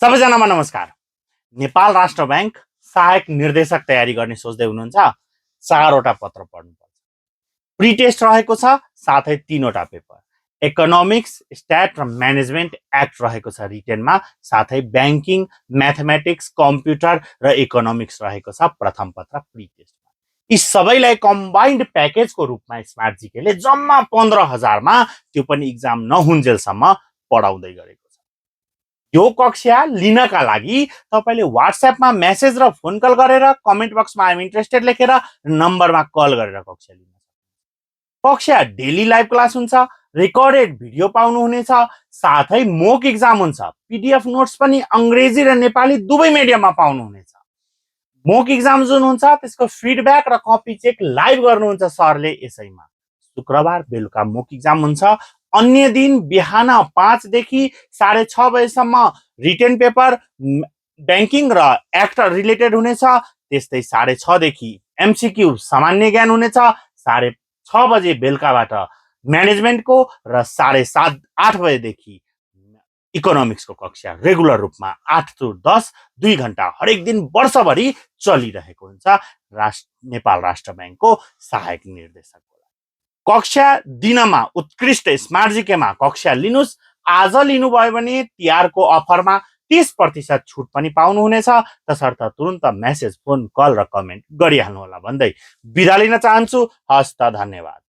सबैजनामा नमस्कार। नेपाल राष्ट्र बैंक सहायक निर्देशक तयारी गर्ने सोच्दै हुनुहुन्छ? 4वटा पत्र पढ्नुपर्छ। प्री टेस्ट रहेको छ, साथै 3वटा पेपर। इकोनोमिक्स, स्ट्याट र म्यानेजमेन्ट एक्ट रहेको छ रिटेनमा, साथै ब्याङ्किङ, म्याथमेटिक्स, कम्प्युटर र इकोनोमिक्स रहेको छ प्रथम पत्र प्री टेस्टमा। यी सबैलाई कम्बाइन्ड प्याकेजको रूपमा स्मार्ट जीकेले जम्मा 15,000मा, त्यो पनि इक्जाम नहुन्जेलसम्म पढाउँदै गरेको छ। यो कक्षा लिनका लागि तपाईले व्हाट्सएपमा मेसेज र फोन कल गरेर कमेन्ट बक्समा आइ एम इन्ट्रेस्टेड लेखेर नम्बरमा कल गरेर कक्षा लिन सक्नुहुन्छ। कक्षा डेली लाइभ क्लास हुन्छ, रेकर्डेड भिडियो पाउनुहुनेछ, साथै मोक इक्जाम हुन्छ। पीडीएफ नोट्स पनि अंग्रेजी र नेपाली दुवै मिडियममा पाउनुहुनेछ। मोक इक्जाम जुन हुन्छ त्यसको फिडब्याक र कपी चेक लाइभ गर्नुहुन्छ सरले यसैमा। शुक्रबार बेलुका मोक इक्जाम हुन्छ। अन्य दिन बिहान 5 देखि 6:30 बजेसम्म रिटेन पेपर ब्याङ्किङ र एक्ट रिलेटेड हुनेछ। त्यस्तै 6:30 देखि एमसीक्यू सामान्य ज्ञान हुनेछ। 6:30 बजे बेलुकाबाट म्यानेजमेन्टको र 7:30 8 बजेदेखि इकोनोमिक्सको कक्षा रेगुलर रूपमा 8 to 10 2 घण्टा हरेक दिन वर्षभरि चलिरहेको हुन्छ नेपाल राष्ट्र बैंकको सहायक निर्देशक। कक्षा दिनमा उत्कृष्ट स्मार्ट जीकेमा कक्षा लिनुस्। आज लिनुभयो भने तिहारको अफरमा 30% छुट पनि पाउनुहुनेछ। तसर्थ तुरुन्त मेसेज, फोन कल र कमेन्ट गरिहाल्नु होला भन्दै बिदा लिन चाहन्छु। हस्त, धन्यवाद।